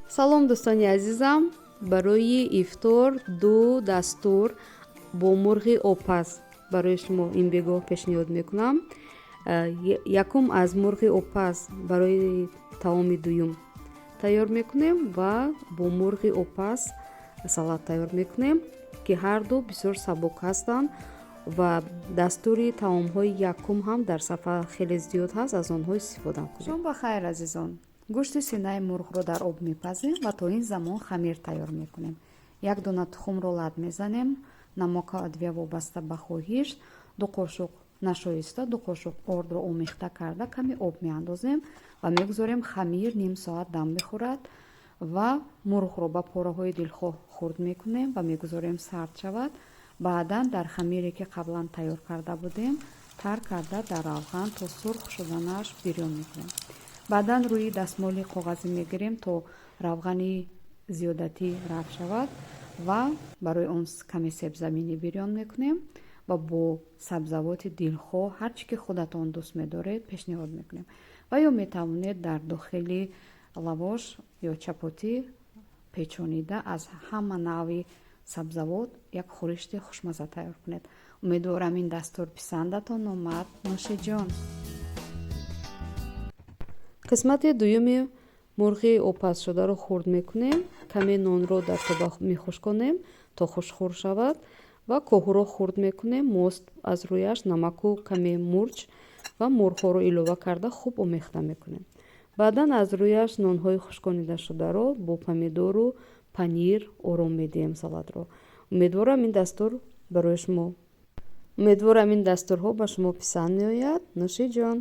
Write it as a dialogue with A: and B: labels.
A: Салом, дӯстони азизам! Барои ифтор ду дастур бо мурғи обпаз барои шумо ин бегоҳ пешниҳод мекунам. Якум, аз мурғи обпаз барои таоми дуюм тайёр мекунем ва бо мурғи обпаз салат тайёр мекунем, ки ҳарду бисёр сабук ҳастанд ва дастури таомҳои якум ҳам дар сафа хеле зиёд ҳаст, аз онҳо истифода кунед. Шом ба хайр, азизон! Гӯшти синаи мурғро дар об мепазем ва то ин замон хамир тайёр мекунем. Як дона тухмро лат мезанем, намаку адвия вобаста ба хоҳиш, 2 қошуқ нашоиста, 2 қошуқ ордро омехта карда, каме об меандозем ва мегузорем, хамир ним соат дам мехӯрад. Ва мурғро ба пораҳои дилхоҳ хурд мекунем ва мегузорем сард шавад. Баъдан дар хамире, ки қаблан тайёр карда будем, тар карда, дар равған то сурх шуданаш бирён мекунем. Баъдан рӯи дастмоли коғазӣ мегирем, то равғани зиёдатӣ рафт шавад, ва барои он каме себзаминӣ бирён мекунем ва бо сабзавоти дилхоҳ, ҳар чӣ ки худатон дӯст медоред, пешниҳод мекунем. Ва ё метавонед дар дохили лавош ё чапотӣ печонида, аз ҳама навъи сабзавот як хӯришти хушмаза тайёр кунед. Умедворам, ин дастур писандатон омад. Нӯшиҷон! Қисмати дуюми мурғи обпазшударо хурд мекунем, каме нонро дар тоба мехушконем, то хушхӯр шавад, ва коҳуро хурд мекунем, мост аз рӯяш, намаку каме мурч ва мурғҳоро илова карда, хуб омехта мекунем. Баъдан аз рӯяш нонҳои хушконидашударо бо помидору панир ором медиҳем салатро. Умедворам, ин дастурҳо ба шумо писанд меояд. Нӯшиҷон!